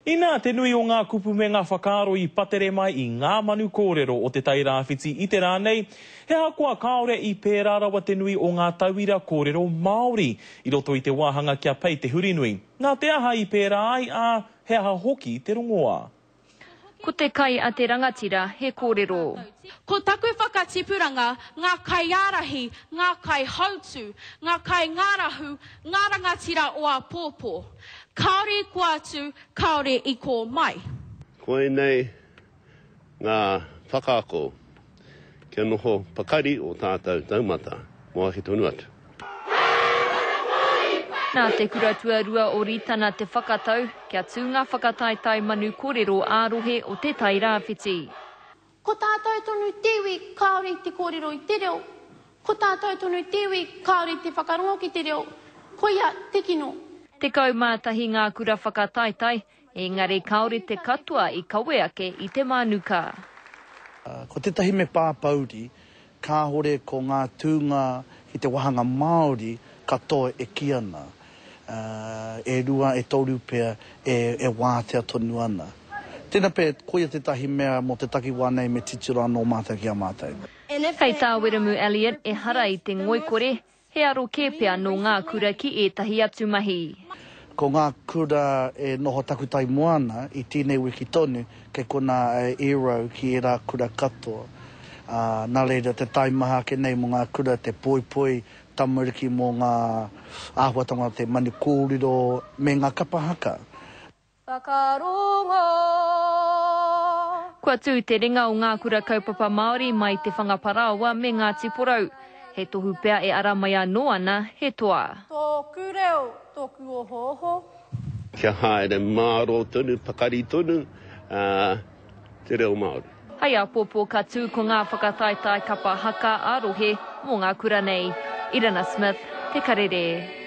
Inā te nui o ngā kupu me ngā whakaaro i patere mai i ngā manu kōrero o Te Tai Rāwhiti i te rā nei, he ahakoa kāore i pērā rawa te nui o ngā tauira kōrero Māori i roto i te wāhanga kia pei te hurinui. Nā te aha i pērā ai, ā, he aha hoki te rongoā? Ko te kai a te rangatira he kōrero. Ko taku whakatipuranga, ngā kaiārahi, ngā kaihautū, ngā kaingārahu, ngā rangatira o āpōpō. Kāore i kō atu, kāore i kō mai. Koinei ngā whakaako kia noho pakari ō tātou taumata mō ake tonu atu. Nā te Kura Tuarua o Rītana te whakatau kia tū ngā whakataetae manu kōrero ā-rohe o Te Tai Rāwhiti. Ko tātou tonu te iwi kāore i te kōrero i te reo, ko tātou tonu te iwi kāore i te whakarongo ki te reo, koia te kino. 11 ngā kura whakataetae, engari kāore te katoa i kawe ake i te mānuka. Ko tētahi me pāpouri, Kāore ko ngā tūnga ki te wāhanga Māori katoa e kī ana, e rua, e toru pea e wātea tonu ana. Tēnā pea, koia tētahi mea mō te takiwā nei me titiro anō mātou ki a mātou. Hei tā Wiremu Elliott, ehara i te ngoikore, He aro kē pea nō ngā kura ki ētahi atu mahi. Ko ngā kura e noho takutai moana i tēnei wiki tonu, kei konā a Aero ki ērā kura katoa. Ā, nā reira te taimaha ake nei mō ngā kura te poipoi tamariki mō ngā āhuatanga o te manu kōrero me ngā kapa haka. Whakarongo! Kua tū te ringa o ngā kura kaupapa Māori mai Te Whangaparaoa me Ngāti Porou. He tohu pea e ara mai anō ana he toa. Tōku reo, tōku ohooho. Kia haere mārō tonu, pakari tonu te reo Māori. Hei āpōpō ka tū ko ngā whakataetae kapa haka ā-rohe mō ngā kura nei. Irana Smith, Te Karere.